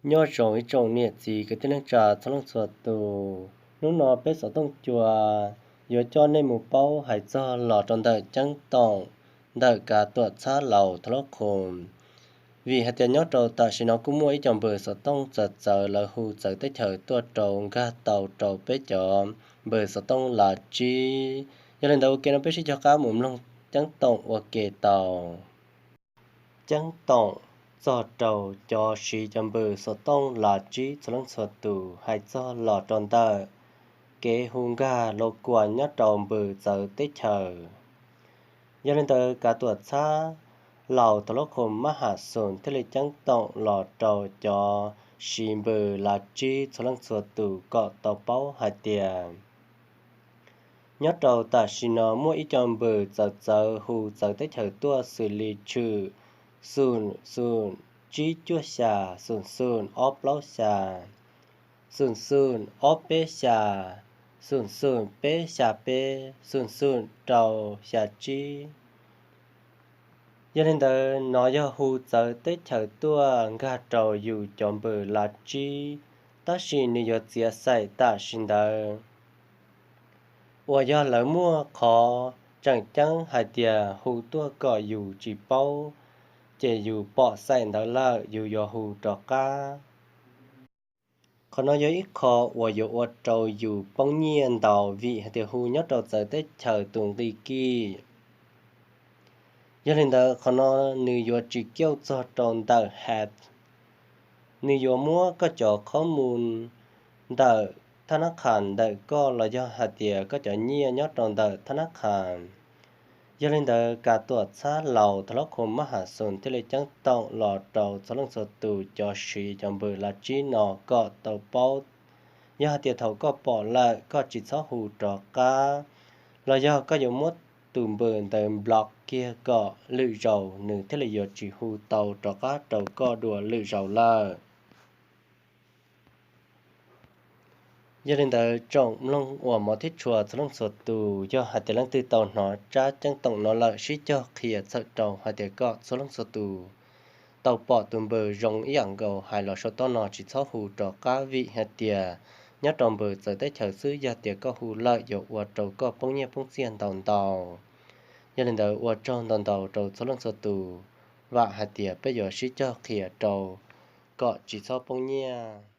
Nyob zoo ib tsoom niam txiv kwv tij neej tsa txhua leej txhua tus, hnub no peb xov tooj cua yuav coj nej mus paub hais txog los rau ntawm ceeb toom ntawm kav tuam txhab laus Thaj Lab Khoos. Vim hais tias nyob rau tam sim no kuj muaj ib co npawg xov tooj txawv txawv lawv hu txawv teb chaws tuaj rau nkag tau rau peb cov npawg xov tooj lav tsib. Yog li ntawd ua ke no peb sib cog qab mus mloog ceeb toom ua ke tau. Ceeb toom txog rau cov siv cov npawg xov tooj lav tsib txhua leej txhua tus hais txog los rau ntawm kev hu nkag los kuas nyob rau npawg txawv teb chaws. Yog li ntawd kav tuam txhab laus Thaj Lab Khoos Mab Ham Xoos thiaj li ceeb toom los rau cov siv npawg lav tsib txhua leej txhua tus kom tau paub hais tias nyob rau tam sim no muaj ib co npawg txawv txawv hu txawv teb chaws tuaj xws li tshwm xoom xoom tsib cuaj xya, xoom xoom ob plaub xya, xoom xoom ob peb xya, xoom xoom peb xya peb, xoom xoom rau xya tsib. Yog li ntawd no yog hu txawv teb chaws tuaj nkag rau yus cov npawg lav tsib, tab sis nws yuav txiav xaim tam sim ntawd uas yog lawv muaj qhov tseem ceeb hais tias hu tuaj kom yus tsis paub, ces yus pom xaim ntawd lawm yus yuav hu rov qab. Qhov no yog ib qho uas yuav ua rau yus poob nyiaj ntau vim hais tias hu nyob rau txawv teb chaws tus nqi kij. Yog li ntawd qhov no nws yuav tsis kiauj txog rau ntawm hack, nws yuav muab koj cov qhob mus ntawm thab nab qhas ntawm koj los yog hais tias koj cov nyiaj nyob rau ntawm thab nab qhas. Yog li ntawd kav tuam txhab laus Thaj Lab Khoos Mab Ham Xoos thiaj li ceeb toom los rau txhua leej txhua tus cov siv cov npawg lav tsib no kom tau paub. Yog hais tias thaum koj pom lawm koj tsis txhob hu rov qab, los yog koj yuav muab tus npawg ntawd block kiag kom lwm zaus nws thiaj li yuav tsis hu tau rov qab rau koj dua lwm zaus lawm. Yog li ntawd tsoom mloog uas hmov thiab tshua txhua leej txhua tus, yog hais tias leej twg tau hnov tsab ceeb toom no lawm sib cog qhia txhawm rau hais tias kom txhua leej txhua tus tau pom tus npawg zoo ib yam nkaus hais los saum toj no tsis txhob hu rov qab vim hais tias nyob rau npawg txawv teb chaws xwb yog tias koj hu lawm yuav ua rau koj poob nyiaj poob txiaj ntau ntau. Yog li ntawd ua tsaug ntau ntau rau txhua leej txhua tus, vam hais tias peb yuav sib cog qhia rau kom tsis txhob poob nyiaj.